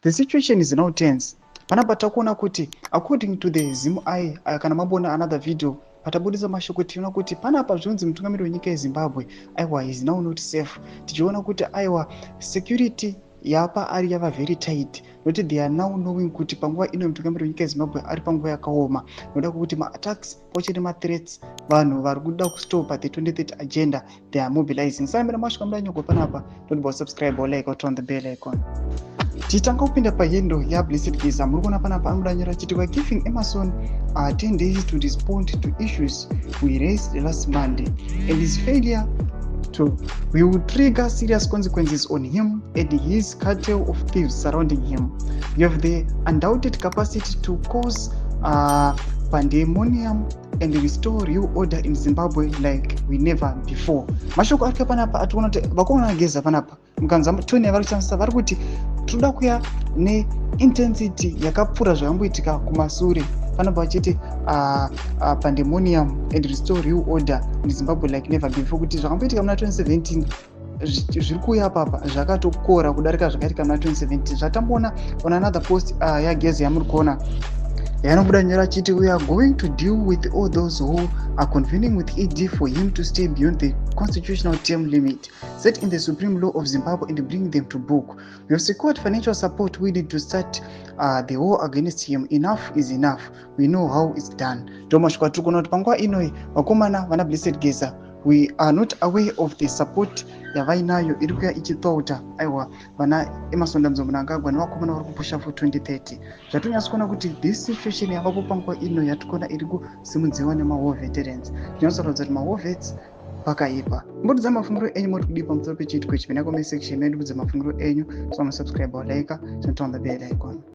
The situation is now tense. Panapa takuona kuti according to the ZimEye, kana mabona another video patabudisa mashoko, tichiona kuti panapa zvinonzi mutungamiri wenyika yeZimbabwe, aiwa, is now not safe. Tichiona kuti, aiwa, security yapa ari yava very tight, nokuti they are now knowing kuti panguva ino mutungamiri wenyika yeZimbabwe ari panguva yakaoma, nokuda kwekuti maattacks pachete, mathreats, vanhu vari kuda kustopa the 2030 agenda, they are mobilizing. Saka masvika mudanyoko panapa, don't subscribe or like or turn the bell icon. Tichitanga kupinda pahandle yaBlessed Geza, muri kuona panapa anoda achiti, "We are giving Emmerson 10 days to respond to issues we raised last Monday, and his failure to will trigger serious consequences on him and his cartel of thieves surrounding him. You have the undoubted capacity to cause pandemonium and restore real order in Zimbabwe like we never before." Mashoko ari panapa ationa kuti vakomana Geza panapa, mukanzwa tone yavari kushandisa, vari kuti tinoda kuya neintensity yakapfuura zvakamboitika kumasure. Panapa vachiti pandemonium and restore real order in Zimbabwe like never before, kuti zvakamboitika muna 2017 zviri kuuya papa zvakatokora kudarika zvakaitika muna 2017. Zvatamboona on another post yaGeza yamuri kuona yanobuda nyora achiti, "We are going to deal with all those who are convening with ED for him to stay beyond the constitutional term limit set in the supreme law of Zimbabwe and bring them to book. We have secured financial support we need to start the war against him. Enough is enough. We know how it's done." Ndo masvika tiri kuona kuti panguva inoi vakomana vana Blessed Geza, we are not aware of the support yavainayo iri kuya ichitsvauta, aiwa, vana Emmerson Dambudzo Mnangagwa nevakomana vari kupusha for 2030. Zvatonyatsa kuona kuti this situation yavapo panguva ino yatikuona iri kusimudziwa nemawar veterans, zvinotsoratidza kuti mawar vets pakaipa. Mbudza mafungiro enyu, moti kudii pamusoro pechiitiko ichi? Pina comment section medu, budza mafungiro enyu. So musubscribe, like, turn on the bell icon.